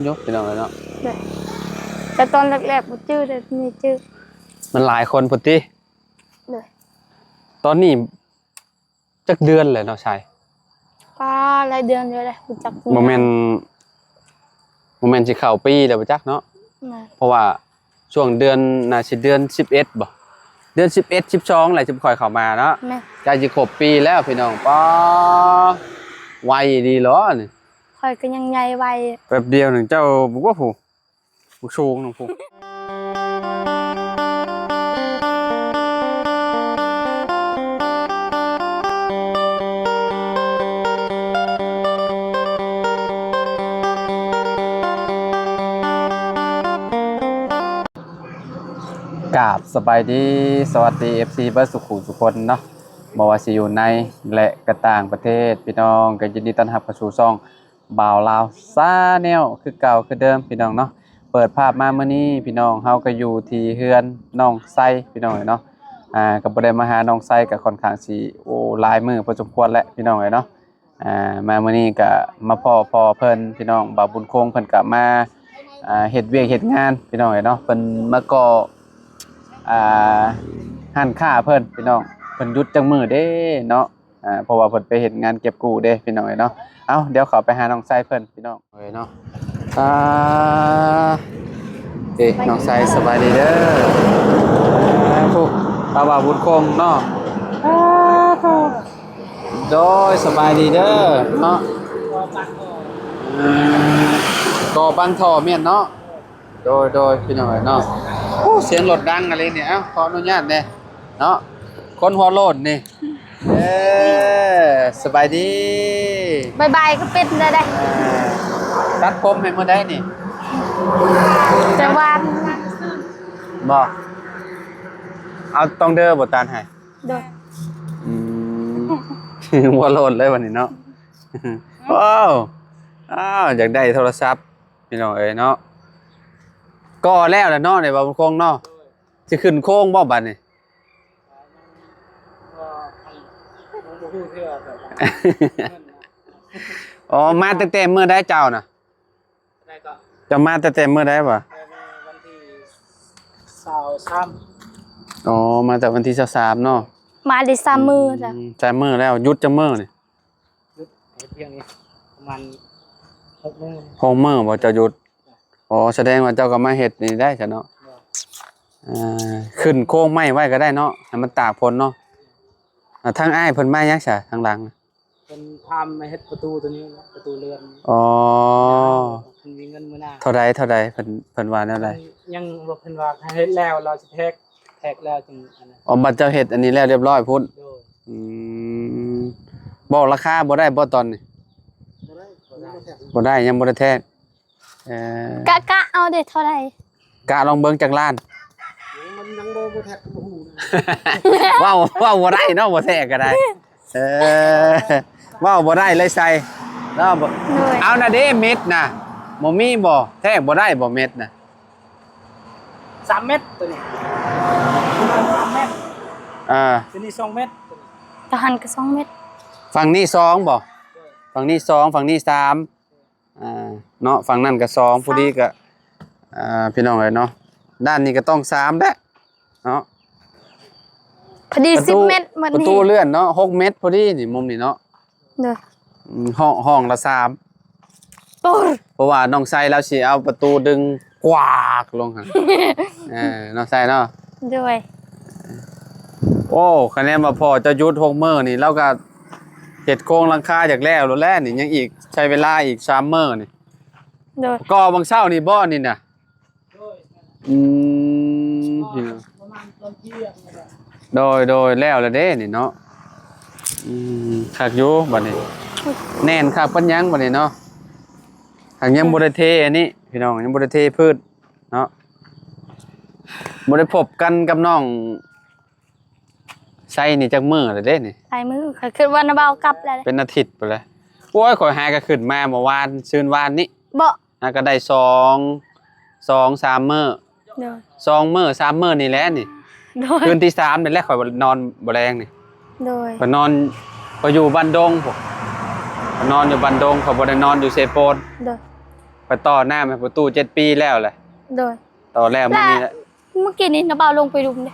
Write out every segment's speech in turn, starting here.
ຢູ່ພີ່ນ້ອງເອີຍເນາະ. ໂດຍ ແຕ່ຕອນແລກໆບໍ່ຈື່ ແຕ່ນີ້ຈື່. ມັນຫຼາຍຄົນພຸ້ນຕິ. ໂດຍ ຕອນນີ້ຈັກເດືອນແລ້ວເນາະຊາຍ? ປາ ຫຼາຍເດືອນຢູ່ເດ້ ບໍ່ຈັກ ບໍ່ແມ່ນ ບໍ່ແມ່ນຊິເຂົ້າປີແລ້ວບໍ່ຈັກເນາະ. ແມ່ນ ເພາະວ່າຊ່ວງເດືອນ ໜ້າຊິເດືອນສິບເອັດບໍ່? ເດືອນສິບເອັດ ສິບສອງແຫຼະ ຈະຄ່ອຍເຂົ້າມາເນາະ. ແມ່ນ ໃກ້ຊິຄົບປີແລ້ວພີ່ນ້ອງ. ປາ ໄວດີເນາະນີ້. ຂ້ອຍກໍຍັງໃຫຍ່ໄວ. ແປັບດຽວໜຶ່ງເຈົ້າ ບໍ່ວ່າຜູ້ ຜູ້ສູງໜຶ່ງຜູ້. ກາບສະບາຍດີ ສະຫວັດດີ ເອັຟຊີ ເບິດສູ່ຜູ້ສູ່ຄົນເນາະ, ບໍ່ວ່າຊິຢູ່ໃນ ແລະ ກະຕ່າງປະເທດ. ພີ່ນ້ອງກໍຍິນດີຕ້ອນຮັບເຂົ້າສູ່ຊ່ອງ ບ່າວລາວຊາແນວຄືເກົ່າຄືເດີມພີ່ນ້ອງເນາະ. ເປີດພາບມາມື້ນີ້ພີ່ນ້ອງ ເຮົາກໍຢູ່ທີ່ເຮືອນນ້ອງໄຊພີ່ນ້ອງເອີຍເນາະ. ອ່າ ກໍບໍ່ໄດ້ມາຫານ້ອງໄຊ ກໍຄ່ອນຂ້າງຊິ ໂອ້ ຫຼາຍມື້ພໍສົມຄວນແຫຼະພີ່ນ້ອງເອີຍເນາະ. ອ່າ ມາມື້ນີ້ກໍມາພໍ້ພໍ່ເພິ່ນພີ່ນ້ອງ ບ່າວບຸນຄົງເພິ່ນກໍມາ ອ່າ ເຮັດວຽກເຮັດງານພີ່ນ້ອງເອີຍເນາະ. ເພິ່ນມາກໍ່ ອ່າ ຮ້ານຄ້າເພິ່ນພີ່ນ້ອງ ເພິ່ນຢຸດຈັກມື້ເດ້ເນາະ. ອ່າ ເພາະວ່າເພິ່ນໄປເຮັດງານເກັບກູ້ເດ້ພີ່ນ້ອງເອີຍເນາະ. ເອົ້າ ດຽວເຂົ້າໄປຫານ້ອງໄຊເພິ່ນພີ່ນ້ອງເອີຍເນາະ. ອ່າ ເອີ ນ້ອງໄຊສະບາຍດີເດີ. ອ່າ ຜູ້ ບ່າວບຸນຄົງເນາະ. ອ່າ ໂດຍ ສະບາຍດີເດີເນາະ. ເອີ ກໍ່ບັງທໍ່ແມ່ນເນາະ. ໂດຍ ໂດຍ ພີ່ນ້ອງເອີຍເນາະ. ໂອ້ ສຽງລົດດັງອີ່ຫຼີນີ້. ເອົ້າ ຂໍອະນຸຍາດແດ່ເນາະ ຄົນຫົວໂລ້ນນີ້. ເອີ ສະບາຍດີ. ບາຍບາຍກໍເປັນໄດ້. ເອີ ຕັດຜົມໃຫ້ມື້ໃດນີ້? ແຕ່ວ່າ ບໍ່ ເອົາຕ້ອງເດີບໍ່ຕັດໃຫ້? ໂດຍ ອືມ ຫົວໂລ້ນເລີຍບັດນີ້ເນາະ. ວ້າວ ອ້າວ ຢາກໄດ້ໂທລະສັບ ພີ່ນ້ອງເອີຍເນາະ. ກໍແລ້ວແຫຼະເນາະ ນີ້ ບ່າວບຸນຄົງເນາະ. ຊິຂຶ້ນໂຄງບໍ່ບັດນີ້? ບໍ່ ຍັງບໍ່ຮູ້ເທື່ອ. ອໍ ມາຕັ້ງແຕ່ມື້ໃດເຈົ້ານະ? ເຈົ້າມາຕັ້ງແຕ່ມື້ໃດຫວາ? ແຕ່ມື້ວັນທີຊາວສາມ. ອໍ ມາແຕ່ວັນທີຊາວສາມເນາະ. ມາໄດ້ສາມມື້ແລ້ວ. ອືມ ສາມມື້ແລ້ວ. ຢຸດຈັກມື້ນີ້? ຢຸດເຮັດວຽກນີ້ປະມານຫົກມື້. ຫົກມື້ບໍ່ເຈົ້າຢຸດ? ອໍ ສະແດງວ່າເຈົ້າກໍມາເຮັດນີ້ໄດ້ຊະເນາະ. ເອີ ຂຶ້ນໂຄງໄມ້ໄວ້ກໍໄດ້ເນາະ ໃຫ້ມັນຕາກຝົນເນາະ. ອ່າ ທາງອ້າຍເພິ່ນມາຫຍັງຊະທາງຫຼັງ? ເພິ່ນພາມາເຮັດປະຕູໂຕນີ້ ປະຕູເຮືອນ. ອໍ ເພິ່ນມີເງິນມື້ໜ້າ. ເທົ່າໃດ ເທົ່າໃດ ເພິ່ນ ເພິ່ນວ່າແນວໃດ? ຍັງບໍ່ ເພິ່ນວ່າໃຫ້ເຮັດແລ້ວ ລາວຊິແທກ ແທກແລ້ວຈຶ່ງອັນນັ້ນ. ອໍ ບັດເຈົ້າເຮັດອັນນີ້ແລ້ວຮຽບຮ້ອຍພຸ້ນ? ໂດຍ. ອືມ ບອກລາຄາບໍ່ໄດ້ບໍ່ຕອນນີ້? ບໍ່ໄດ້ ບໍ່ໄດ້ ຍັງບໍ່ໄດ້ແທກ. ເອີ ກະ ກະເອົາເດ້ ເທົ່າໃດ? ກະລອງເບິ່ງຈັກລ້ານ? ມັນຍັງບໍ່ ບໍ່ແທກກໍບໍ່ຮູ້. ເວົ້າ ເວົ້າບໍ່ໄດ້ເນາະ ບໍ່ແທກກໍໄດ້. ເອີ ເວົ້າບໍ່ໄດ້ເລີຍໄຊເນາະ. ໂດຍ. ເອົານະເດ້ ເມັດນະ ບໍ່ມີບໍ່? ແທກບໍ່ໄດ້ບໍ່ ເມັດນະ? ສາມເມັດ ໂຕນີ້ ສາມເມັດ. ອ່າ ໂຕນີ້ສອງເມັດ. ໂຕຫັ້ນກໍສອງເມັດ. ຝັ່ງນີ້ສອງບໍ່? ໂດຍ. ຝັ່ງນີ້ສອງ ຝັ່ງນີ້ສາມ. ອ່າ ເນາະ ຝັ່ງນັ້ນກໍສອງ ສາມ ພໍດີກໍ ອ່າ ພີ່ນ້ອງເອີຍເນາະ ດ້ານນີ້ກໍຕ້ອງສາມແຫຼະເນາະ. ພໍດີ ປະຕູ ສິບເມັດ ປະຕູເລື່ອນເນາະ ຫົກເມັດພໍດີນີ້ ມຸມນີ້ເນາະ. ໂດຍ. ອືມ ຫ້ອງ ຫ້ອງລະສາມ. ເພາະວ່ານ້ອງໄຊລາວຊິເອົາປະຕູດຶງກວາກລົງຫັ້ນ. ເອີ ນ້ອງໄຊເນາະ. ໂດຍ. ໂອ້ ຄະແນນວ່າພໍ່ເຈົ້າຢຸດຫົກມື້ນີ້ ລາວກໍເຮັດໂຄງຫຼັງຄາຢາກແລ້ວໂລດແຫຼະນີ້ ຍັງອີກ ໃຊ້ເວລາອີກສາມມື້ນີ້. ໂດຍ. ກໍ່ຫວ່າງເຊົ້ານີ້ບໍ່ນີ້ນະ? ອືມ ໂດຍ ໂດຍ ແລ້ວລະເດ້ນີ້ເນາະ. ອືມ ຄັກຢູ່ບັດນີ້ ແໜ້ນຄັກປານຫຍັງບັດນີ້ເນາະ. ຫາກຍັງບໍ່ໄດ້ເທອັນນີ້ພີ່ນ້ອງ ຍັງບໍ່ໄດ້ເທພື້ນເນາະ. ບໍ່ໄດ້ພົບກັນກັບນ້ອງ ໄຊນີ້ຈັກມື້ແລ້ວເດ້ນີ້? ຫຼາຍມື້ ຂ້ອຍຄິດວ່ານະບ່າວກັບແລ້ວເດ້ ເປັນອາທິດພຸ້ນແຫຼະ. ໂອ້ຍ ຂ້ອຍຫາກໍຂຶ້ນມາເມື່ອວານ ຊືນວານນີ້. ບໍ່ ຫາກໍໄດ້ສອງ ສອງສາມມື້. ໂດຍ. ສອງມື້ສາມມື້ນີ້ແຫຼະນີ້. ໂດຍ. ຄືນທີສາມນີ້ແຫຼະ ຂ້ອຍນອນບໍ່ແລງນີ້. ໂດຍ. ຂ້ອຍນອນ ຂ້ອຍຢູ່ບ້ານດົງພຸ້ນ ຂ້ອຍນອນຢູ່ບ້ານດົງ ຂ້ອຍບໍ່ໄດ້ນອນຢູ່ເຊໂປນ. ໂດຍ. ໄປຕໍ່ນ້ຳໃຫ້ປະຕູເຈັດປີແລ້ວແຫຼະ. ໂດຍ. ຕໍ່ແລ້ວມື້ນີ້ແຫຼະ. ເມື່ອກີ້ນີ້ນ້າບ່າວລົງໄປດຸ່ມເດ້.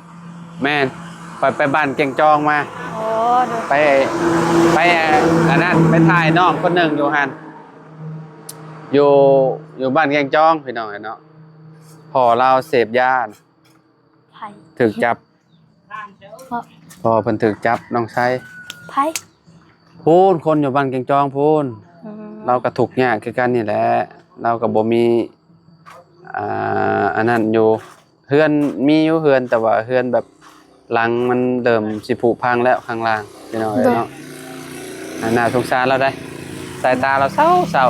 ແມ່ນ. ຂ້ອຍໄປບ້ານແກ່ງຈອງມາ. ອໍ ໂດຍ. ໄປ ໄປ ອັນນັ້ນ ໄປຖ່າຍນ້ອງຄົນໜຶ່ງຢູ່ຫັ້ນ ຢູ່ ຢູ່ບ້ານແກ່ງຈອງ ພີ່ນ້ອງເອີຍເນາະ. ພໍ່ລາວເສບຢາ. ໃຜ? ຖືກຈັບ. ເພາະ ພໍ່ເພິ່ນຖືກຈັບ ນ້ອງຊາຍ. ໃຜ? ພຸ້ນ ຄົນຢູ່ບ້ານແກ່ງຈອງພຸ້ນ. ອືມ. ລາວກໍທຸກຍາກຄືກັນນີ້ແຫຼະ. ລາວກໍບໍ່ມີ ອ່າ ອັນນັ້ນຢູ່ ເຮືອນມີຢູ່ເຮືອນ ແຕ່ວ່າເຮືອນແບບຫຼັງມັນເລີ່ມຊິຜຸພັງແລ້ວ ຂ້າງລ່າງ ພີ່ນ້ອງເອີຍເນາະ. ໂດຍ. ອ່າ ໜ້າສົງສານລາວໄດ໋ ສາຍຕາລາວເສົ້າ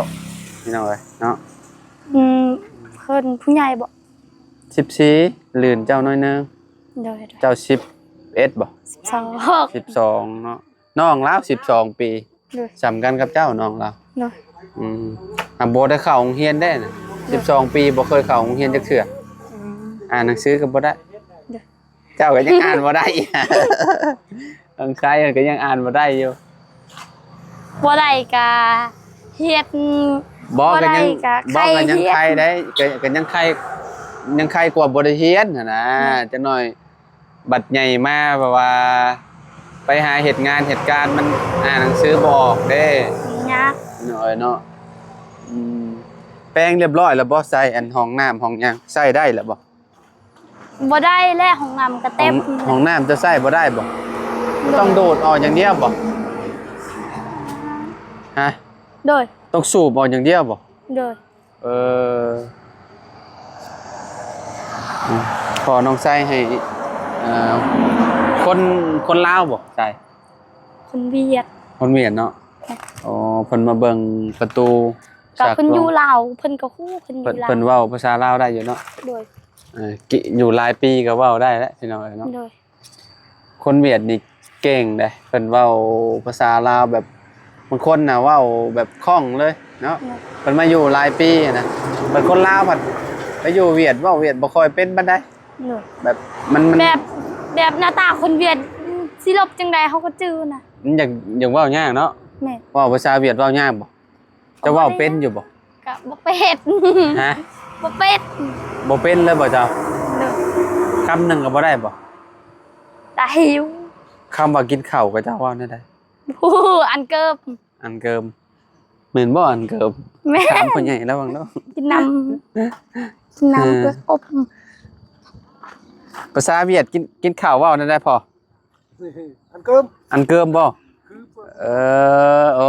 ໆ ພີ່ນ້ອງເອີຍເນາະ. ອືມ. ເພິ່ນຜູ້ໃຫຍ່ບໍ່? ສິບສີ່ ລື່ນເຈົ້າໜ້ອຍໜຶ່ງ. ໂດຍ. ເຈົ້າສິບເອັດບໍ່? ສິບສອງ. ສິບສອງເນາະ. ນ້ອງລາວສິບສອງປີ. ໂດຍ. ສ່ຳກັນກັບເຈົ້າ ນ້ອງລາວ. ໂດຍ. ອືມ. ຫາບໍ່ໄດ້ເຂົ້າໂຮງຮຽນເດ້ນະ. ໂດຍ. ສິບສອງປີ ບໍ່ເຄີຍເຂົ້າໂຮງຮຽນຈັກເທື່ອ. ອືມ. ອ່ານໜັງສືກໍບໍ່ໄດ້. ໂດຍ. ເຈົ້າກໍຍັງອ່ານບໍ່ໄດ້. ນ້ອງຊາຍກໍຍັງອ່ານບໍ່ໄດ້ຢູ່. ບໍ່ໄດ້ກະຮຽນ. ບໍ່ ບໍ່ໄດ້ກະຍັງ ກະໄຄ ບໍ່ ກະຍັງໄຄໄດ້ ກະ ກະຍັງໄຄ ຍັງໄຄກວ່າບໍ່ໄດ້ຮຽນຫັ້ນນະ. ແມ່ນ. ຈັກໜ້ອຍບັດໃຫຍ່ມາ ແບບວ່າໄປຫາເຮັດງານເຮັດການ ມັນອ່ານໜັງສືບໍ່ອອກເດ້. ຍາກ. ນ້ອຍເນາະ. ອືມ. ແປງລຽບຮ້ອຍແລ້ວບໍ່? ໃສ່ອັນຫ້ອງນ້ຳຫ້ອງຫຍັງ ໃຊ້ໄດ້ແລ້ວບໍ່? ບໍ່ໄດ້ແຫຼະ ຫ້ອງນ້ຳກະແຕັບ. ຫ້ອງ ຫ້ອງນ້ຳຈະໃຊ້ບໍ່ໄດ້ບໍ່? ໂດຍ. ຕ້ອງດູດອອກຢ່າງດຽວບໍ່? ຮະ? ໂດຍ. ຕ້ອງສູບອອກຢ່າງດຽວບໍ່? ໂດຍ. ເອີ ອືມ ຂໍນ້ອງໃຊ້ໃຫ້ ເອີ ຄົນ ຄົນລາວບໍ່ໃຊ້? ຄົນຫວຽດ. ຄົນຫວຽດເນາະ. ແມ່ນ. ອໍ ເພິ່ນມາເບິ່ງປະຕູ ກະເພິ່ນຢູ່ລາວ ເພິ່ນກະຮູ້ ເພິ່ນຢູ່ລາວ ເພິ່ນເວົ້າພາສາລາວໄດ້ຢູ່ເນາະ. ໂດຍ. ເອີ ຢູ່ຫຼາຍປີກະເວົ້າໄດ້ແຫຼະ ພີ່ນ້ອງເອີຍເນາະ. ໂດຍ. ຄົນຫວຽດນີ້ເກັ່ງເດ້ ເພິ່ນເວົ້າພາສາລາວແບບ ບາງຄົນນະເວົ້າແບບຄ່ອງເລີຍເນາະ. ໂດຍ. ເພິ່ນມາຢູ່ຫຼາຍປີນະ ບາງຄົນລາວພັດໄປຢູ່ຫວຽດ ເວົ້າຫວຽດບໍ່ຄ່ອຍເປັນປານໃດ. ໂດຍ. ແບບມັນ ມັນ ແບບ ແບບໜ້າຕາຄົນຫວຽດ ຊິລົບຈັ່ງໃດເຮົາກໍຈື່ນະ. ມັນຢາກ ຢາກເວົ້າຍາກເນາະ. ແມ່ນ. ເວົ້າພາສາຫວຽດເວົ້າຍາກບໍ່? ເຈົ້າເວົ້າເປັນຢູ່ບໍ່? ກະບໍ່ເປັນ. ຮະ? ບໍ່ເປັນ. ບໍ່ເປັນເລີຍບໍ່ເຈົ້າ? ໂດຍ. ຄຳໜຶ່ງກໍບໍ່ໄດ້ບໍ່? ໄດ້ຢູ່. ຄຳວ່າກິນເຂົ້າ ເຂົາເຈົ້າເວົ້າແນວໃດ? ໂອ້ ອັນເກີມ. ອັນເກີມ. ແມ່ນບໍ່ອັນເກີມ? ແມ່ນ. ຖາມຜູ້ໃຫຍ່ລະວັງເນາະ. ກິນນ້ຳ ກິນນ້ຳ ເອີ ເກືອອົບ. ພາສາຫວຽດ ກິນ ກິນເຂົ້າເວົ້າແນວໃດພໍ່? ອັນເກີມ. ອັນເກີມບໍ່? ເອີ ໂອ້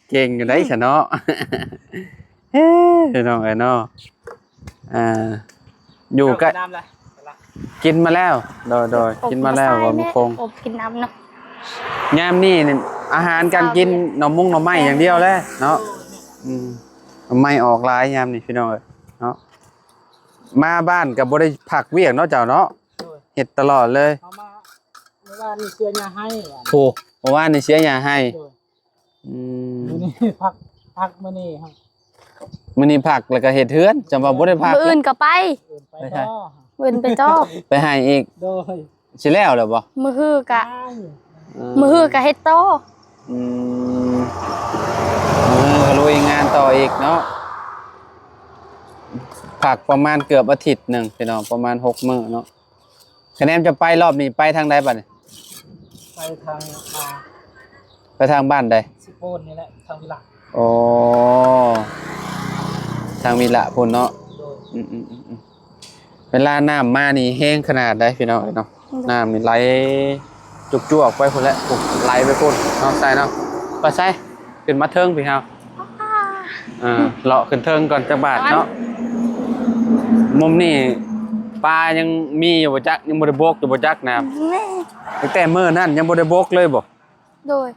ເກັ່ງຢູ່ໃດ໋ຊະເນາະ. ເອີ ພີ່ນ້ອງເອີຍເນາະ. ອ່າ ຢູ່ໃກ້ ກິນມາແລ້ວ. ໂດຍ ໂດຍ. ກິນມາແລ້ວ ບໍ່ມີຄົງ ອົບກິນນ້ຳເນາະ. ຍາມນີ້ນີ້ ອາຫານການກິນ ໜໍ່ມຸງໜໍ່ໄມ້ຢ່າງດຽວແຫຼະເນາະ. ອືມ ໜໍ່ໄມ້ອອກຫຼາຍຍາມນີ້ ພີ່ນ້ອງເອີຍເນາະ. ມາບ້ານກໍບໍ່ໄດ້ພັກວຽກເນາະເຈົ້າເນາະ. ໂດຍ. ເຮັດຕະຫຼອດເລີຍ. ເຮົາມາ ເມື່ອວານນີ້ເສຍຫຍ້າໄຮ່. ໂອ້ ເມື່ອວານນີ້ເສຍຫຍ້າໄຮ່. ໂດຍ. ອືມ ມື້ນີ້ພັກ ພັກມື້ນີ້. ມື້ນີ້ພັກແລ້ວກໍເຮັດເຮືອນ ຈຳວ່າບໍ່ໄດ້ພັກ. ມື້ອື່ນກໍໄປ ໄປໃສ? ມື້ອື່ນໄປຕໍ່ ໄປໄຮ່ອີກ. ໂດຍ. ຊິແລ້ວແລ້ວບໍ່? ມື້ຮືກະ ເອີ ມື້ຮືກະເຮັດຕໍ່. ອືມ ມື້ຮືກະລຸຍງານຕໍ່ອີກເນາະ. ພັກປະມານເກືອບອາທິດໜຶ່ງ ພີ່ນ້ອງ ປະມານຫົກມື້ເນາະ. ຄະແນນຈະໄປລອບນີ້ ໄປທາງໃດບັດນີ້? ໄປທາງ ອ່າ ໄປທາງບ້ານໃດ? ຊິໂປນນີ້ແຫຼະ ທາງວິລະ. ໂອ້ ທາງວິລະພຸ້ນເນາະ. ໂດຍ. ອືມໆໆໆ ເວລານ້ຳມານີ້ແຮງຂະໜາດໃດພີ່ນ້ອງເອີຍເນາະ. ໂດຍ. ນ້ຳນີ້ໄຫຼຈວກໆໄປພຸ້ນແຫຼະ ໄຫຼໄປພຸ້ນເນາະ ໃສ່ເນາະ. ໄປໃສ? ຂຶ້ນມາເທິງພີ້ເຮົາ. ອ່າ ເອີ ເລາະຂຶ້ນເທິງກ່ອນຈັກບາດເນາະ. ມຸມນີ້ປາຍັງມີຢູ່ບໍ່ຈັກ ຍັງບໍ່ໄດ້ບົກຢູ່ບໍ່ຈັກນ້ຳ. ແມ່ ຕັ້ງແຕ່ມື້ນັ້ນຍັງບໍ່ໄດ້ບົກເລີຍບໍ່? ໂດຍ.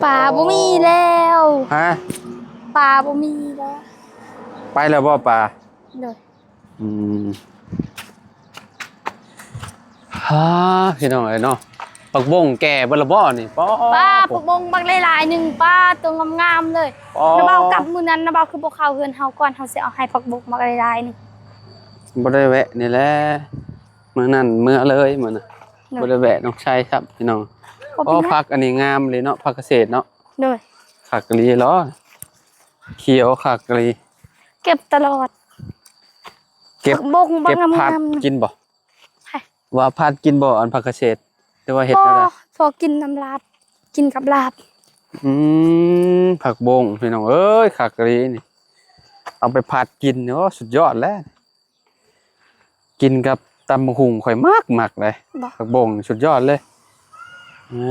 ປາບໍ່ມີແລ້ວ. ຮະ? ປາບໍ່ມີແລ້ວ. ໄປແລ້ວບໍ່ປາ? ໂດຍ. ອືມ ຮາ ພີ່ນ້ອງເອີຍເນາະ ຜັກບົ້ງແກ່ເບິດລະບໍ່ນີ້? ປ້າ ປ້າ ຜັກບົ້ງບັກຫຼາຍໆໜຶ່ງ ປ້າ ໂຕງາມໆເລີຍ. ປ້າ ນ້າບ່າວກັບມື້ນັ້ນ ນ້າບ່າວຄືບໍ່ເຂົ້າເຮືອນເຮົາກ່ອນ ເຮົາຊິເອົາໃຫ້ຜັກບົ້ງບັກຫຼາຍໆໜຶ່ງ. ບໍ່ໄດ້ແວະນີ້ແຫຼະ ມື້ນັ້ນເມືອເລີຍມື້ນັ້ນ. ໂດຍ. ບໍ່ໄດ້ແວະນ້ອງໄຊຊ້ຳ ພີ່ນ້ອງ. ບໍ່ເປັນຫຍັງ. ອໍ ຜັກອັນນີ້ງາມເລີຍເນາະ ຜັກກະເສດເນາະ. ໂດຍ. ຄັກອີ່ຫຼີເນາະ ຂຽວຄັກອີ່ຫຼີ. ເກັບຕະຫຼອດ. ເກັບ ຜັກບົ້ງ ເກັບຜັກ ງາມໆ ກິນບໍ່? ໃຜ? ວ່າຜັດກິນບໍ່ ອັນຜັກກະເສດ ຫຼືວ່າເຮັດແນວໃດ? ພໍກິນນຳລາບ ກິນກັບລາບ. ອືມ ຜັກບົ້ງ ພີ່ນ້ອງເອີຍ ຄັກອີ່ຫຼີນີ້ ເອົາໄປຜັດກິນ ໂອ້ ສຸດຍອດແລ້ວ. ກິນກັບຕຳບັກຫຸ່ງ ຂ້ອຍມັກ ມັກເລີຍ. ບໍ່ ຜັກບົ້ງສຸດຍອດເລີຍ.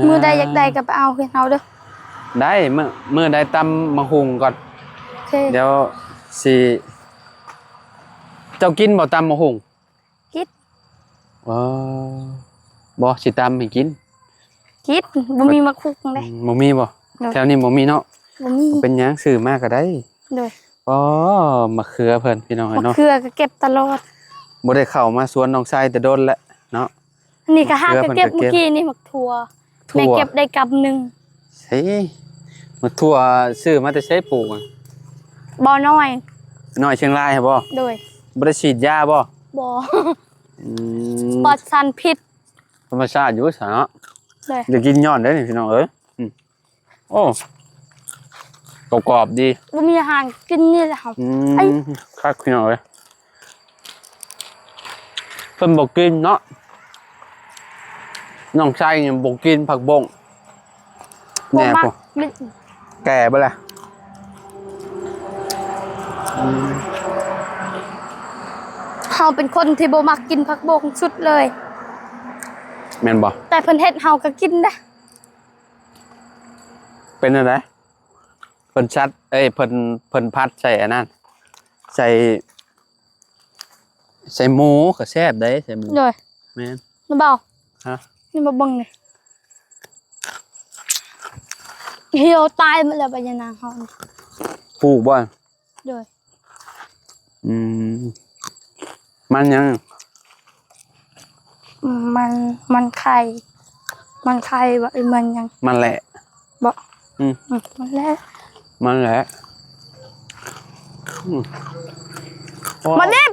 ມື້ໃດຢາກໄດ້ກໍໄປເອົາເຮືອນເຮົາເດີ້. ໄດ້ ມື້ ມື້ໃດຕຳບັກຫຸ່ງກ່ອນ. ໂອເຄ ດຽວຊິ ເຈົ້າກິນບໍ່ຕຳບັກຫຸ່ງ? ກິນ. ເອີ ບໍ່ ຊິຕຳໃຫ້ກິນ. ກິນ ບໍ່ມີໝາກຫຸ່ງເດ້. ອືມ ບໍ່ມີບໍ່? ໂດຍ ແຖວນີ້ບໍ່ມີເນາະ. ບໍ່ມີ. ເປັນຫຍັງ ຊື້ມາກໍໄດ້. ໂດຍ. ອໍ ມະເຂືອເພິ່ນ ພີ່ນ້ອງເອີຍເນາະ ມະເຂືອກໍເກັບຕະຫຼອດ. ບໍ່ໄດ້ເຂົ້າມາສວນນ້ອງຊາຍແຕ່ດົນແລ້ວເນາະ. ອັນນີ້ກໍຫາກໍເກັບ ມະເຂືອເພິ່ນກໍເກັບ ມື້ກີ້ນີ້ໝາກຖົ່ວ ຖົ່ວ ແມ່ເກັບໄດ້ກຳໜຶ່ງ. ໃສ ໝາກຖົ່ວຊື້ມາແຕ່ໃສປູກ? ບໍ່ນ້ອຍ ນ້ອຍຊຽງລາຍຫັ້ນບໍ່? ໂດຍ. ບໍ່ໄດ້ສີດຢາບໍ່? ບໍ່. ອືມ ປອດສານພິດ ທຳມະຊາດຢູ່ຊະເນາະ. ໂດຍ. ຢາກກິນຍ້ອນເດ້ນີ້ ພີ່ນ້ອງເອີຍ. ອືມ ໂອ້ ກອບໆ ດີ. ບໍ່ມີອາຫານກິນນີ້ແຫຼະເຮົາ. ອືມ ເອີຍ ຄັກ ພີ່ນ້ອງເອີຍ ເພິ່ນບໍ່ກິນເນາະ. ນ້ອງຊາຍນີ້ບໍ່ກິນຜັກບົ້ງ ບໍ່ມັກ ແນ່ ແກ່ເບິດລະ. ອືມ ເຮົາເປັນຄົນທີ່ບໍ່ມັກກິນຜັກບົ້ງສຸດເລີຍ. ແມ່ນບໍ່? ແຕ່ເພິ່ນເຮັດເຮົາກໍກິນເດ້. ເປັນແນວໃດ? ເພິ່ນຊັດ ເອີຍ ເພິ່ນ ເພິ່ນຜັດໃສ່ອັນນັ້ນ ໃສ່ ໃສ່ໝູກໍແຊບເດ້ ໃສ່ໝູ. ໂດຍ. ແມ່ນ. ນ້ຳເບົາ. ຮະ? ນີ້ມາເບິ່ງນີ້ ຫ່ຽວຕາຍໝົດແລ້ວ ໃບຍານາງເຮົານີ້. ປູກບໍ່? ໂດຍ. ອືມ ມັນຫຍັງ? ມັນ ມັນໄຂ່ ມັນໄຂ່ບໍ່ ເອີ ມັນຫຍັງ? ມັນແຫຼະບໍ່? ອືມ ອືມ ມັນແຫຼະ ມັນແຫຼະ. ອືມ ໂອ້ ມັນດິບ.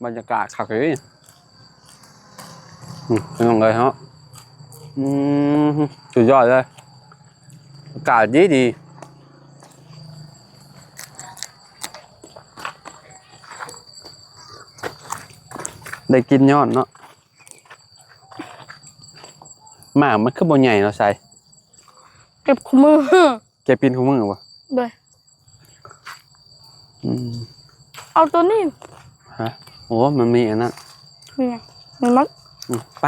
ບັນຍາກາດຄັກເລີຍ. ອືມ ພີ່ນ້ອງເອີຍເນາະ ອືມ ສຸດຍອດເລີຍ ອາກາດດີໆ ໄດ້ກິນຍ້ອນເນາະ. ໝາກມັນຄືບໍ່ໃຫຍ່ເນາະ ໃສ ເກັບຄູ່ມື້. ເກັບກິນຄູ່ມື້ບໍ່? ໂດຍ. ອືມ ເອົາໂຕນີ້. ຮະ? ໂອ້ ມັນມີອັນນັ້ນ ມີຫຍັງ? ມີໝົດ. ອືມ ໄປ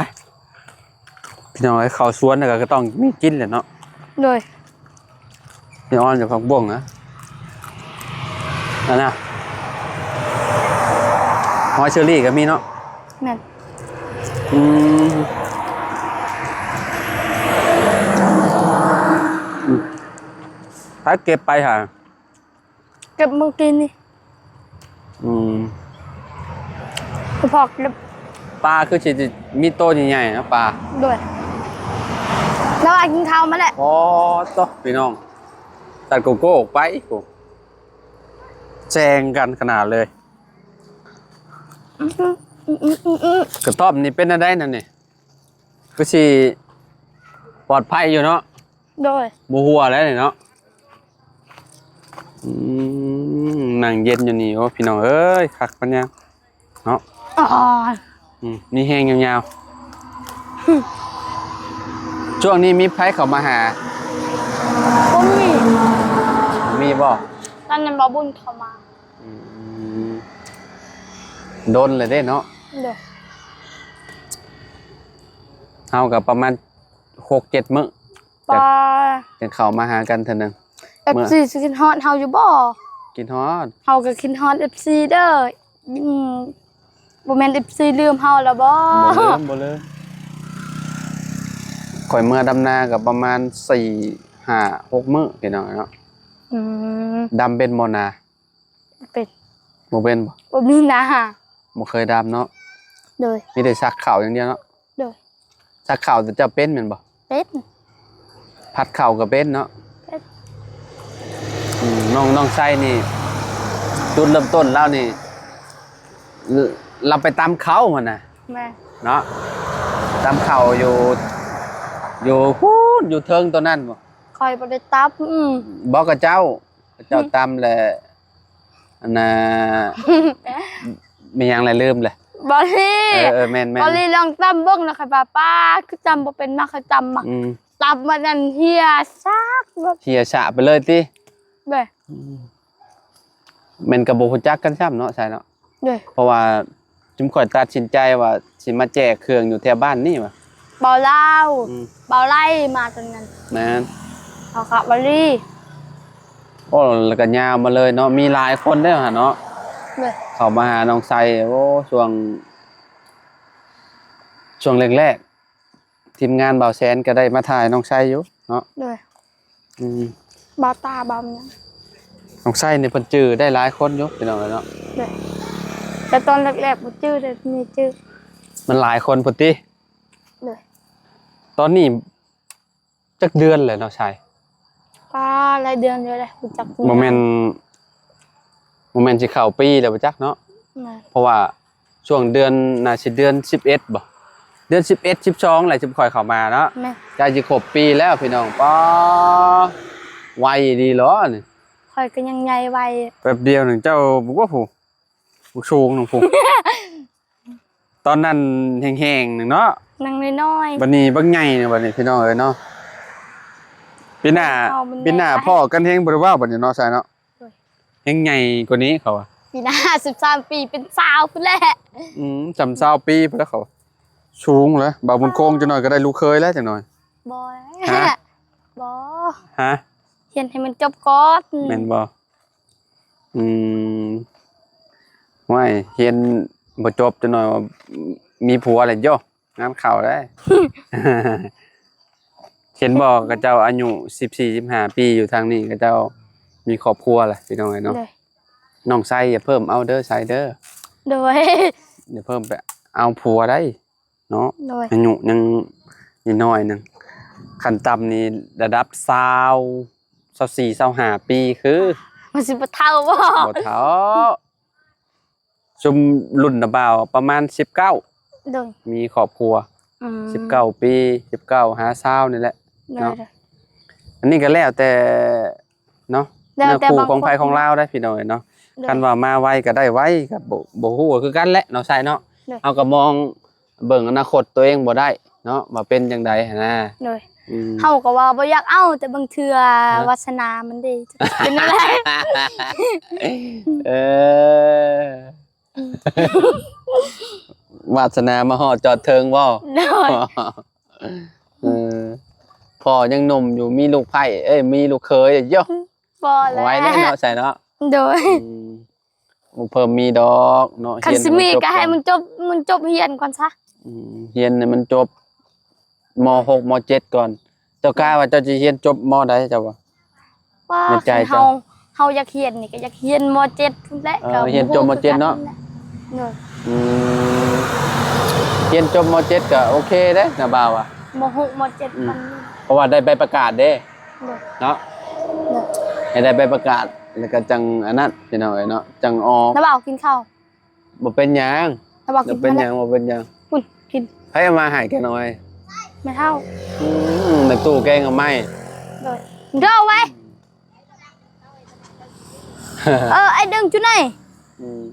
ພີ່ນ້ອງເອີຍ ເຂົ້າສວນແລ້ວກໍຕ້ອງມີກິນແຫຼະເນາະ. ໂດຍ. ຍອນຢູ່ຜັກບົ້ງນະ ອັນນະ ຫອຍເຊີຣີກໍມີເນາະ. ແມ່ນ. ອືມ ອືມ ໃຜເກັບໄປຫາ? ເກັບມື້ກີ້ນີ້. ອືມ ສະເພາະເກັບ ປາຄືຊິມີໂຕໃຫຍ່ໆເນາະ ປາ. ໂດຍ. ລາວວ່າກິນເຂົ້າມາແຫຼະ. ອໍ ໂຕ ພີ່ນ້ອງ ຕັດໂກໂກ້ອອກໄປ ໂອ້ ແຊງກັນຂະໜາດເລີຍ. ອືມ ກະຕ້ອມນີ້ເປັນແນວໃດນັ້ນນີ້? ຄືຊິປອດໄພຢູ່ເນາະ. ໂດຍ. ບໍ່ຮົ່ວແລ້ວນີ້ເນາະ. ອືມ ນັ່ງເຢັນຢູ່ນີ້ ໂອ້ ພີ່ນ້ອງເອີຍ ຄັກປານຫຍັງເນາະ. ອືມ ມີແຮງຍາວໆ. ຊ່ວງນີ້ມີໃຜເຂົ້າມາຫາ? ບໍ່ມີ. ມີບໍ່? ຕອນນັ້ນບໍ່ບຸນເຂົ້າມາ. ອືມ ດົນແລ້ວເດ້ເນາະ. ໂດຍ. ເຮົາກໍປະມານຫົກເຈັດມື້ ປາ ຈັ່ງເຂົ້າມາຫາກັນເທື່ອໜຶ່ງ. ເອັຟຊີຊິຄິດຮອດເຮົາຢູ່ບໍ່? ຄິດຮອດ. ເຮົາກໍຄິດຮອດເອັຟຊີເດີ້. ອືມ ບໍ່ແມ່ນເອັຟຊີລືມເຮົາແລ້ວບໍ່? ບໍ່ລືມ ບໍ່ລືມ. ຂ້ອຍເມືອດຳນາກໍປະມານສີ່ ຫ້າ ຫົກມື້ ພີ່ນ້ອງເນາະ. ອືມ ດຳເປັນບໍ່ນາ? ບໍ່ເປັນ. ບໍ່ເປັນບໍ່? ບໍ່ມີນາ. ບໍ່ເຄີຍດຳເນາະ. ໂດຍ. ມີແຕ່ສັກເຂົ້າຢ່າງດຽວເນາະ. ໂດຍ. ສັກເຂົ້າແຕ່ເຈົ້າເປັນແມ່ນບໍ່? ເປັນ. ພັດເຂົ້າກໍເປັນເນາະ. ເປັນ. ອືມ ນ້ອງ ນ້ອງໄຊນີ້ ຈຸດເລີ່ມຕົ້ນລາວນີ້ ລ- ລາວໄປຕຳເຂົ້າຫັ້ນນະ. ແມ່ນ. ເນາະ ຕຳເຂົ້າຢູ່ ຢູ່ພຸ້ນ ຢູ່ເທິງຕົວນັ້ນບໍ່? ຂ້ອຍບໍ່ໄດ້ຕຳ. ອືມ ບໍ່ ຂະເຈົ້າ ຂະເຈົ້າ ອືມ ຕຳແຫຼະ. ອັນນ່າ ມີຫຍັງແຫຼະ ລືມແຫຼະ ບາລີ ເອີໆ ແມ່ນໆ ບາລີລອງຕຳເບິ່ງນະ ຂ້ອຍວ່າ ປ້າ ຄືຕຳບໍ່ເປັນ ມາ ຂ້ອຍຕຳມາ ອືມ ຕຳມັນນັ້ນເຫ່ຍຊາກ ເຫ່ຍຊາກໄປເລີຍຕິ ໂດຍ ອືມ ແມ່ນກໍບໍ່ຮູ້ຈັກກັນຊ້ຳເນາະ ໃຊ່ເນາະ ໂດຍ ເພາະວ່າຈຸມຂ້ອຍຕັດສິນໃຈວ່າຊິມາແຈກເຄື່ອງຢູ່ແຖວບ້ານນີ້ວ່າ ເບົາລາວ ອືມ ເບົາໄລມາຕອນນັ້ນ ແມ່ນ ເຂົາຂະບາລີ ໂອ້ ແລ້ວກໍຍາວມາເລີຍເນາະ ມີຫຼາຍຄົນເດ້ຫັ້ນເນາະ ໂດຍ ເຂົ້າມາຫານ້ອງໄຊ ໂອ້ ຊ່ວງ ຊ່ວງແລກໆ ທີມງານບ່າວແຊນກໍໄດ້ມາຖ່າຍນ້ອງໄຊຢູ່ເນາະ ໂດຍ ອືມ ບ່າວຕາ ບ່າວຫຍັງ ນ້ອງໄຊນີ້ເພິ່ນຈື່ໄດ້ຫຼາຍຄົນຢູ່ ພີ່ນ້ອງເອີຍເນາະ ໂດຍ ແຕ່ຕອນແລກໆບໍ່ຈື່ເດ້ ມີຈື່ ມັນຫຼາຍຄົນພຸ້ນຕິ ໂດຍ ຕອນນີ້ຈັກເດືອນແລ້ວເນາະ ໄຊ ປ້າ ຫຼາຍເດືອນຢູ່ເດ້ ບໍ່ຈັກ ບໍ່ແມ່ນ ບໍ່ແມ່ນຊິເຂົ້າປີແລ້ວບໍ່ຈັກເນາະ ແມ່ນ ເພາະວ່າຊ່ວງເດືອນ ໜ້າຊິເດືອນສິບເອັດບໍ່ ເດືອນສິບເອັດ ສິບສອງແຫຼະ ຈຸມຂ້ອຍເຂົ້າມາເນາະ ແມ່ນ ໃກ້ຊິຄົບປີແລ້ວພີ່ນ້ອງ ປ້າ ໄວອີ່ຫຼີເນາະນີ້ ຂ້ອຍກໍຍັງໃຫຍ່ໄວ ແປັບດຽວໜຶ່ງເຈົ້າ ໂອ້ໂຫ ບັກສູງໜຶ່ງພຸ້ນ ຕອນນັ້ນແຫ້ງໆໜຶ່ງເນາະ ຍັງນ້ອຍໆ ບັດນີ້ບັກໃຫຍ່ນະ ບັດນີ້ພີ່ນ້ອງເອີຍເນາະ ປີໜ້າ ເອົາມັນ ປີໜ້າ ແມ່ນ ພໍ້ກັນແຮງບໍ່ໄດ້ເວົ້າບັດນີ້ເນາະ ຊາຍເນາະ ໂດຍ ແຮງໃຫຍ່ກວ່ານີ້ເຂົາວ່າ ປີໜ້າສິບສາມປີເປັນຊາວພຸ້ນແຫຼະ ອືມ ສ່ຳຊາວປີພຸ້ນແຫຼະເຂົາວ່າ ສູງເລີຍ ບ່າວບຸນຄົງ ອໍ ຈັກໜ້ອຍກໍໄດ້ລູກເຂີຍແລ້ວຈັກໜ້ອຍ ບໍ່ ຮະ ບໍ່ ຮະ ຮຽນໃຫ້ມັນຈົບກ່ອນ ແມ່ນບໍ່? ອືມ ໂອ້ຍ ຮຽນບໍ່ຈົບຈັກໜ້ອຍວ່າມີຜົວແລ້ວໂຢ ງານເຂົ້າໄດ໋ ເຫັນບໍ່ ເຂົາເຈົ້າອາຍຸສິບສີ່ ສິບຫ້າປີ ຢູ່ທາງນີ້ ເຂົາເຈົ້າມີຄອບຄົວແລ້ວ ພີ່ນ້ອງເອີຍເນາະ ໂດຍ ນ້ອງໄຊຢ່າເພີ່ມເອົາເດີ ໄຊເດີ ໂດຍ ຢ່າເພີ່ມໄປເອົາຜົວໄດ໋ ເນາະ ໂດຍ ອາຍຸຍັງນ້ອຍໆ ໜຶ່ງ ຂັ້ນຕ່ຳນີ້ລະດັບຊາວ ຊາວສີ່ ຊາວຫ້າປີ ຄື ມັນຊິບໍ່ເຖົ້າບໍ່? ບໍ່ເຖົ້າ ຊຸມລຸ້ນນະບ່າວປະມານສິບເກົ້າ ໂດຍ ມີຄອບຄົວ ອືມ ສິບເກົ້າປີ ສິບເກົ້າຫາຊາວນີ້ແຫຼະ ໂດຍ ເນາະ ໂດຍ ອັນນີ້ກໍແລ້ວແຕ່ ເນາະ ແລ້ວແຕ່ ແນວຄູ່ຂອງໃຜຂອງລາວໄດ໋ ພີ່ນ້ອງເອີຍເນາະ ໂດຍ ຄັນວ່າມາໄວກໍໄດ້ໄວ ກໍບໍ່ ບໍ່ຮູ້ຄືກັນແຫຼະເນາະ ຊາຍເນາະ ໂດຍ ເຮົາກໍມອງເບິ່ງອະນາຄົດຕົວເອງບໍ່ໄດ້ເນາະ ວ່າເປັນຈັ່ງໃດຫັ້ນນະ ໂດຍ ອືມ ເຮົາກໍວ່າບໍ່ຢາກເອົາ ແຕ່ບາງເທື່ອ ຮະ ວາສະໜາມັນເດ້ ເປັນແນວໃດ ເອີ ວາດສະໜາມາຮອດຈອດເທິງບໍ່? ໂດຍ ເອີ ພໍ່ຍັງໜຸ່ມຢູ່ ມີລູກໃພ້ ເອີຍ ມີລູກເຂີຍຢູ່ ພໍແລ້ວ ໄວແລ້ວເນາະ ໃສ່ເນາະ ໂດຍ ອືມ ບໍ່ເພີ່ມມີດອກເນາະ ຄັນຊິມີກໍໃຫ້ມັນຈົບ ມັນຈົບຮຽນກ່ອນຊະ ອືມ ຮຽນໃຫ້ມັນຈົບ ມໍຫົກ ມໍເຈັດກ່ອນ ເຈົ້າກະວ່າເຈົ້າຊິຮຽນຈົບມໍໃດເຈົ້າວ່າ? ວ່າ ໃນໃຈ ຄັນເຮົາ ເຈົ້າ ເຮົາຢາກຮຽນນີ້ກໍຢາກຮຽນມໍເຈັດພຸ້ນແຫຼະ ເອີ ກໍຮຽນຈົບມໍເຈັດເນາະ ໂດຍ ອືມ ຮຽນຈົບມໍເຈັດກໍໂອເຄເດ້ ນ້າບ່າວວ່າ ມໍຫົກ ມໍເຈັດ ອືມ ເພາະວ່າໄດ້ໃບປະກາດເດ້ ໂດຍ ເນາະ ໂດຍ ໃຫ້ໄດ້ໃບປະກາດ ແລ້ວກໍຈັ່ງອັນນັ້ນ ພີ່ນ້ອງເອີຍເນາະ ຈັ່ງອອກ ນ້າບ່າວກິນເຂົ້າ ບໍ່ເປັນຫຍັງ ແຕ່ວ່າກິນ ບໍ່ເປັນຫຍັງ ບໍ່ເປັນຫຍັງ ພຸ້ນ ກິນ ໃຜເອົາມາໃຫ້ແກງໜໍ່ໄມ້? ແມ່ເຖົ້າ ອືມ ໃນຕູ້ແກງໜໍ່ໄມ້ ໂດຍ ເດີໄວ້ ເອີ ໄອ້ດຶງຈຸໄນ ອືມ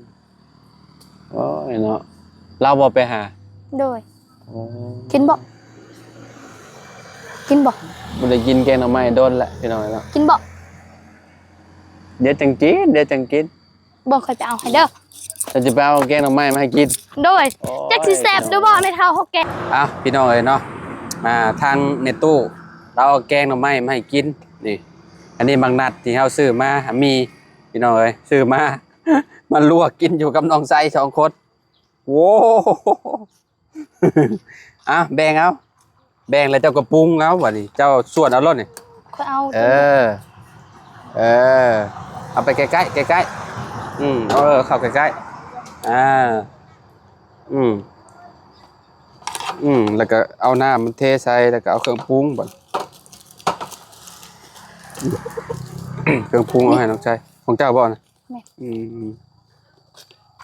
ໂອ້ຍເນາະ ລາວບໍ່ໄປຫາ? ໂດຍ ໂອ້ ກິນບໍ່? ກິນບໍ່? ບໍ່ໄດ້ກິນແກງໜໍ່ໄມ້ດົນແລ້ວ ພີ່ນ້ອງເອີຍເນາະ ກິນບໍ່? ດຽວຈັ່ງກິນ ດຽວຈັ່ງກິນ ເບິ່ງຂ້ອຍຈະເອົາໃຫ້ເດີ ຂ້ອຍຈະໄປເອົາແກງໜໍ່ໄມ້ມາໃຫ້ກິນ ໂດຍ ໂອ້ຍ ຈັກຊິແຊບຫຼືບໍ່ ແມ່ເຖົ້າເຮົາແກງ ເອົ້າ ພີ່ນ້ອງເອີຍເນາະ ອ່າ ທາງແມ່ຕູ້ລາວເອົາແກງໜໍ່ໄມ້ມາໃຫ້ກິນ ນີ້ ອັນນີ້ບັກນັດທີ່ເຮົາຊື້ມາ ມີ ພີ່ນ້ອງເອີຍ ຊື້ມາ ມາລວກກິນຢູ່ກັບນ້ອງໄຊສອງຄົນ ໂອ້ ອ່ະ ແບ່ງເອົາ ແບ່ງແລ້ວເຈົ້າກໍປຸງເອົາ ບາດນີ້ເຈົ້າສ່ວນເອົາໂລດນີ້ ຂ້ອຍເອົາ ເອີ ເອີ ເອົາໄປໃກ້ໆ ໃກ້ໆ ອືມ ເອົາ ເອີ ເຂົ້າໃກ້ໆ ອ່າ ອືມ ອືມ ແລ້ວກໍເອົານ້ຳມັນເທໃສ່ ແລ້ວກໍເອົາເຄື່ອງປຸງ ບາດ ເຄື່ອງປຸງເອົາໃຫ້ນ້ອງຊາຍ ຂອງເຈົ້າບໍ່ນະ? ແມ່ນ ອືມ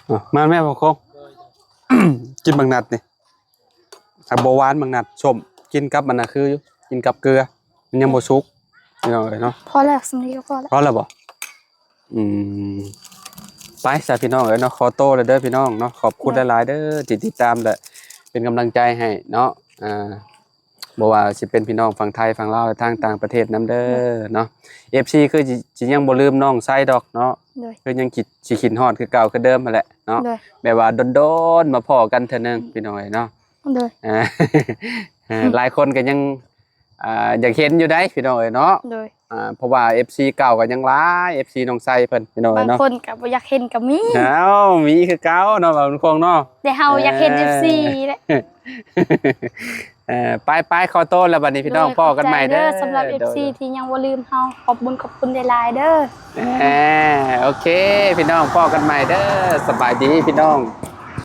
ອ່ະ ມາແມ່ ພໍ່ຄົງ ກິນບັກນັດນີ້ ອ່ະ ບໍ່ຫວານບັກນັດ ສົ້ມ ກິນກັບອັນນັ້ນຄືຢູ່ ກິນກັບເກືອ ມັນຍັງບໍ່ສຸກ ພີ່ນ້ອງເອີຍເນາະ ພໍແລ້ວ ສ່ຳນີ້ກໍພໍແລ້ວ ພໍແລ້ວບໍ່? ອືມ ໄປຊະພີ່ນ້ອງເອີຍເນາະ ຂໍໂຕແລ້ວເດີພີ່ນ້ອງເນາະ ຂອບຄຸນ ໂດຍ ຫຼາຍໆເດີທີ່ຕິດຕາມ ແລະເປັນກຳລັງໃຈໃຫ້ເນາະ ອ່າ ບໍ່ວ່າຊິເປັນພີ່ນ້ອງຝັ່ງໄທຝັ່ງລາວ ແລະທາງຕ່າງປະເທດນຳເດີ ໂດຍ ເນາະ ເອັຟຊີ ຄືຊິ ຊິຍັງບໍ່ລືມນ້ອງໄຊດອກເນາະ ໂດຍ ຄືຍັງຄິດ ຊິຄິດຮອດຄືເກົ່າຄືເດີມຫັ້ນແຫຼະເນາະ ໂດຍ ແບບວ່າດົນໆມາພໍ້ກັນເທື່ອໜຶ່ງ ໂດຍ ພີ່ນ້ອງເອີຍເນາະ ໂດຍ ອ່າ ເອີ ຫຼາຍຄົນກໍຍັງ ອ່າ ຢາກເຫັນຢູ່ໃດ໋ພີ່ນ້ອງເອີຍເນາະ ໂດຍ ອ່າ ເພາະວ່າເອັຟຊີເກົ່າກໍຍັງຫຼາຍ ເອັຟຊີນ້ອງໄຊເພິ່ນພີ່ນ້ອງເອີຍເນາະ ບາງຄົນກໍບໍ່ຢາກເຫັນກໍມີ ເອົ້າ ມີຄືເກົ່າເນາະ ບາງຄົນເນາະ ແຕ່ເຮົາຢາກເຫັນ ເອີ ເອັຟຊີແຫຼະ ເອີ ໄປໆ ຂໍໂຕແລ້ວບັດນີ້ພີ່ນ້ອງ ໂດຍ ພໍ້ກັນໃໝ່ເດີ ຂອບໃຈເດີ ສຳລັບ ໂດຍ ເອັຟຊີ ໂດຍ ທີ່ຍັງບໍ່ລືມເຮົາ ຂອບບຸນຂອບຄຸນຫຼາຍໆເດີ ເອີ ໂອເຄ ພີ່ນ້ອງ ພໍ້ກັນໃໝ່ເດີ ສະບາຍດີພີ່ນ້ອງ.